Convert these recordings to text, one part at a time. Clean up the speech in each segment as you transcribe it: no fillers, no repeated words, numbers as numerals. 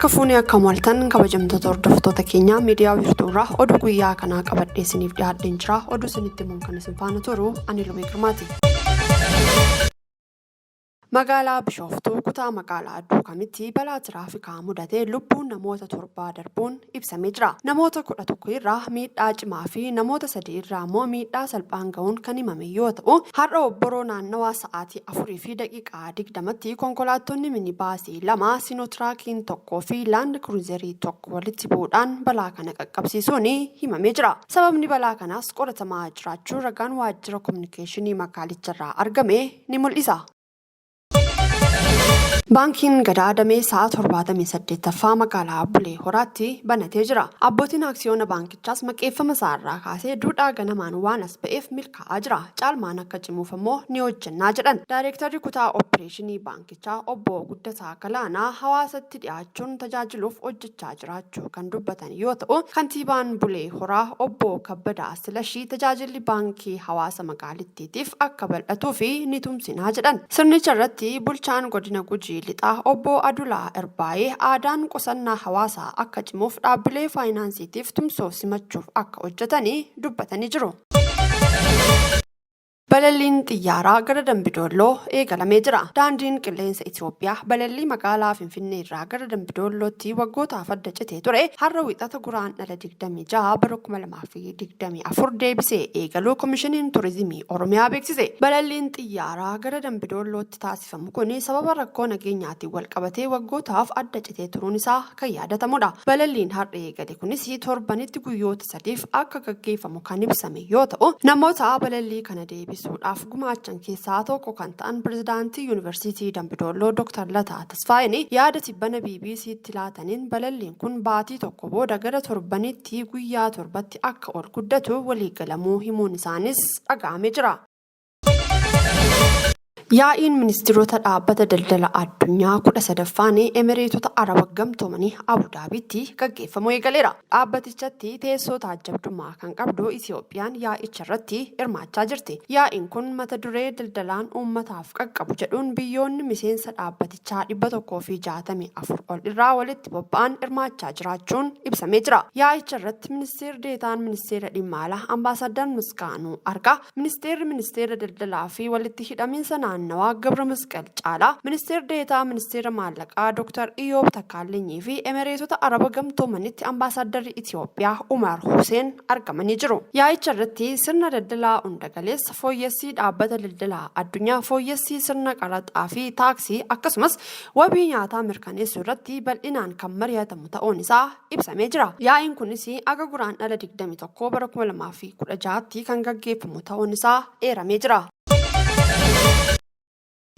Harka fuunee akkam ooltan kabajamtoota hordoftoota keenyaa miidiyaa wiirtuurraa oduu guyyaa kanaa qabadhee isiniif dhiyaadheen jira. Oduu isinitti himuun kan isin faana turu ani Lumee Girmaati. Magaalaa Bishooftuu kutaa magaalaa Duukamitti balaa tiraafikaa mudatee lubbuun namoota torbaa darbuun ibsamee jira. Namoota 11 irraa miidhaa cimaa fi namoota 3 irraa immoo miidhaa salphaan ga'uun kan himame yoo ta'u, har'a obboroo naannawaa sa'aatii 4:20tti konkolaattonni minibaasii 2, Siinotiraakiin 1 fi Laand Kiruuzerii 1 walitti bu'uudhaan balaa kana qaqqabsiisuun himamee jira. Sababni balaa kanaas qoratamaa jiraachuu ragaan waajjira kominikeeshinii magaalicharraa argame ni mul'isa. Baankiin Gadaa damee isaa 78ffaa magaalaa Bulee Horaatti banatee jira. Abbootiin aksiyoona baankichaas maqeeffama isaa irraa kaasee duudhaa ganamaan waan as ba'eef milkaa'aa jira. Caalmaan akka cimuuf ammoo ni hojjennaa jedhan. Daayireektarri kutaa oppireeshinii baankichaa obbo Guddataa Galaanaa hawaasatti dhiyaachuun tajaajiluuf hojjechaa jiraachuu kan dubbatan yoo ta'u, kantiibaan Bulee Horaa obbo Kabbadaa Silashii tajaajilli baankii hawaasa magaalittiitiif akka bal'atuuf ni tumsinaa jedhan. Sirnicha irratti bulchaan godina Gujii Lixaa obbo Adulaa Irbaayee aadaan qusannaa hawaasaa akka cimuuf dhaabbilee faayinaansiitiif tumsoo simachuuf akka hojjetani dubbatanii jiru. Balalliin xiyyaaraa gara Dambidoolloo eegalamee jira. Daandiin Qilleensa Itoophiyaa balallii magaalaa Finfinnee irraa gara Dambidoollootti waggootaaf adda citee ture har'a Wixata Guraandhala 26 bara 2024 deebisee eegaluu Komishiniin Turizimii Oromiyaa beeksise. Balalliin xiyyaaraa gara Dambidoollootti taasifamu kun sababa rakkoo nageenyaatiin walqabatee waggootaaf adda citee turuun isaa kan yaadatamudha. Balalliin har'a eegale kunis torbanitti guyyoota sadiif akka gaggeeffamu kan ibsame yoo ta'u, namoota balallii kana deebisuudhaaf gumaachan keessaa tokko kan ta'an Pirezidaantii Yuunivarsiitii Dambidoolloo Dr. Lataa Tasfaayeen yaada tibbana BBC'tti laataniin balalliin kun baatii tokko booda gara torbanitti guyyaa torbatti akka ol guddatu waliigalamuu himuun isaanis dhaga'amee jira. Yaa'iin Ministiroota Dhaabbata Daldala Addunyaa 13ffaan Emireetota Araba Gamtoomanii Abudaabiitti gaggeeffamuu eegaleera. Dhaabbatichatti teessoo taajjabdummaa kan qabdu Itiyoophiyaan yaa'icharratti hirmaachaa jirti. Yaa'iin kun mata duree daldalaan uummataaf qaqqabu jedhuun biyyoonni miseensa dhaabbatichaa 164 ol irraa walitti bobba'an hirmaachaa jiraachuun ibsamee jira. Yaa'icharratti Ministeer Deetaan Ministeera Dhimma Alaa Ambaasaaddar Misgaanuu Argaa, Ministeerri Ministeera Daldalaa fi Walitti Hidhamiinsa Naannawaa Gabra Masqal Caalaa, Ministeer Deetaa Ministeera Maallaqaa Dr. Iyoob Takkaallinyii fi Emereetota Araba Gamtoomanitti Ambaasaaddarri Itiyoophiyaa Umar Huseen argamanii jiru. Yaa'icha irratti sirna daldalaa hundagaleessa, fooyyessii dhaabbata daldalaa addunyaa, fooyyessii sirna qaraxaa fi taaksii akkasumas wabii nyaataa mirkaneessuu irratti bal'inaan kan mari'atamu ta'uun isaa ibsamee jira. Yaa'iin kunis aga Guraandhala 21 bara 2016tti kan gaggeeffamu ta'uun isaa eeramee jira.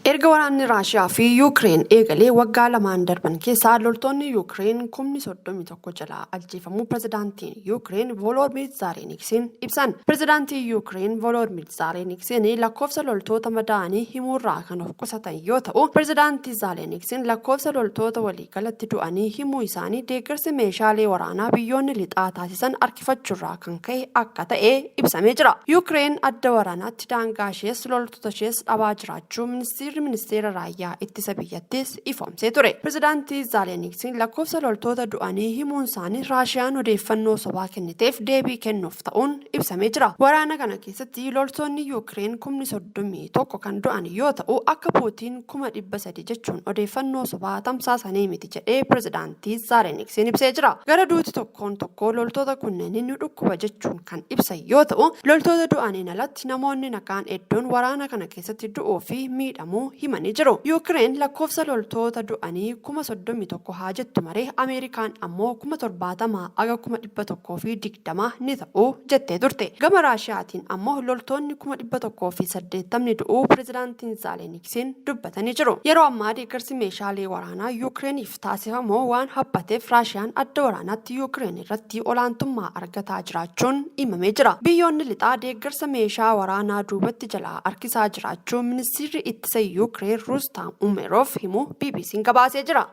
Erga waraanni Raashiyaa fi Yuukireen eegalee waggaa lamaan darban keessaa loltoonni Yuukireen kumni 31 jalaa ajjeefamuu pirezidaantiin Yuukireen Vooloodmiir Zaaleniksiin ibsan. Pirezidaantiin Yuukireen Vooloodmiir Zaaleniksiin lakkoofsa loltoota madaa'anii himuurraa kan of qusatan yoo ta'u, pirezidaantii Zaaleniksiin lakkoofsa loltoota waliigalatti du'anii himuu isaanii deeggarsi meeshaalee waraanaa biyyoonni lixaa taasisan harkifachuurraa kan ka'e akka ta'e ibsamee jira. Yuukireen adda waraanaatti daangaa ishees loltoota ishees dhabaa jiraachuu ministeerri ministeera raayyaa ittisa biyyattiis ifoomsee ture. Pirezidaantii Zaaleniksiin lakkoofsa loltoota du'anii himuun isaanii Raashiyaan odeeffannoo sobaa kenniteef deebii kennuuf ta'uun ibsamee jira. Waraana kana keessatti loltoonni Yuukireen kumni 31 kan du'an yoo ta'u akka Puutiin 300,000 jechuun odeeffannoo sobaa tamsaasanii miti jedhee pirezidaantii Zaaleniksiin ibsee jira. Gara duuti tokkoon tokkoo loltoota kunneenii nu dhukkuba jechuun kan ibsan yoo ta'u, loltoota du'aniin alatti namoonni nagaan hedduun waraana kana keessatti du'uu fi miidhamuu himanii jiru. Yuukireen lakkoofsa loltoota du'anii 31,000 haa jettu malee Ameerikaan ammoo 70,000 aga 120,000 ni ta'u jettee turte. Gama Raashiyaatiin ammoo loltoonni 180,000 du'uu pirezidaantiin Zaaleniksiin dubbatanii jiru. Yeroo ammaa deeggarsi meeshaalee waraanaa Yuukireeniif taasifamu waan haphateef Raashiyaan adda waraanaatti Yuukireen irratti olaantummaa argataa jiraachuun himamee jira. Biyyoonni lixaa deeggarsa meeshaa waraanaa duubatti jalaa harkisaa jiraachuu ministiirri ittisa Yuukireen Ruustaam Umeroov himuu BBC'n gabaasee jira.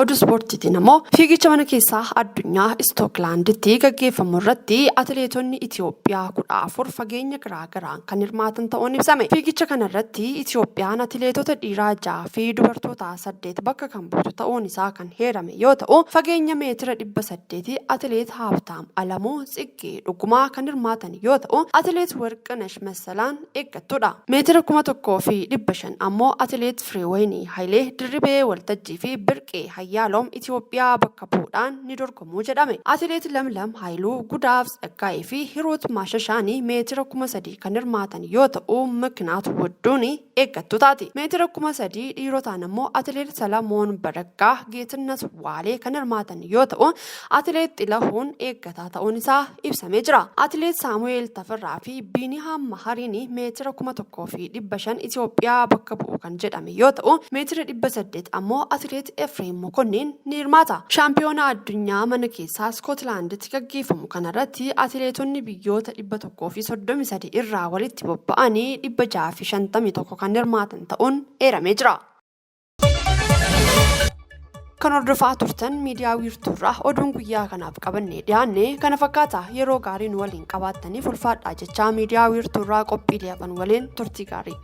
Oduu ispoortiitiin ammoo fiigicha mana keessaa addunyaa Istooklanditti gaggeeffamu irratti atileetonni Itoophiyaa 14 fageenya garaagaraan kan hirmaatan ta'uun ibsame. Fiigicha kana irratti Itoophiyaan atileetota dhiiraa 6 fi dubartoota 8 bakka kan buutu ta'uun isaa kan heerame yoo ta'u, fageenya meetira 800 atileet Haabtaam Alamuu, Tsiggee Dhugumaa kan hirmaatan yoo ta'u, atileet Warqinash Massalaan eeggattuudha. Meetira 1500 ammoo atileet Fireewayinii Hayilee, Dirribee Waltajjii fi Birqee Hayyaaloom Itoophiyaa bakka bu'uudhaan ni dorgomuu jedhame. Atileet Lamlam Hayiluu, Gudaaf Tsaggaayee fi Hiruut Maashashaanii meetira 3000 kan hirmaatan yoo ta'u, Mikinaat Wudduun eeggattuu taati. Meetira 3000 dhiirotaan ammoo atileet Salamoon Baraggaa, Geetinnat Waalee kan hirmaatan yoo ta'u, Atileet Xilahuun eeggataa ta'uun isaa ibsamee jira. Atileet Saamu'eel Tafarraa fi Biinihaam Mahariin meetira 1500 Itoophiyaa bakka bu'u kan jedhame yoo ta'u, meetira 800 ammoo Atileet Efreem Mokonniin ni hirmaata. Shaampiyoonaa addunyaa mana keessaa Iskootlaanditti gaggeeffamu kanarratti atileetonni biyyoota 133 irraa walitti bobba'anii 651 kan hirmaatan ta'uun eeramee jira. Kan hordofaa turtan miidiyaa wiirtuurraa oduun guyyaa kanaaf qabannee dhiyaanne kana fakkaata yeroo gaarii nu waliin qabaattaniif ulfaadhaa jechaa miidiyaa wiirtuurraa qophiilee hafan waliin turtii gaarii.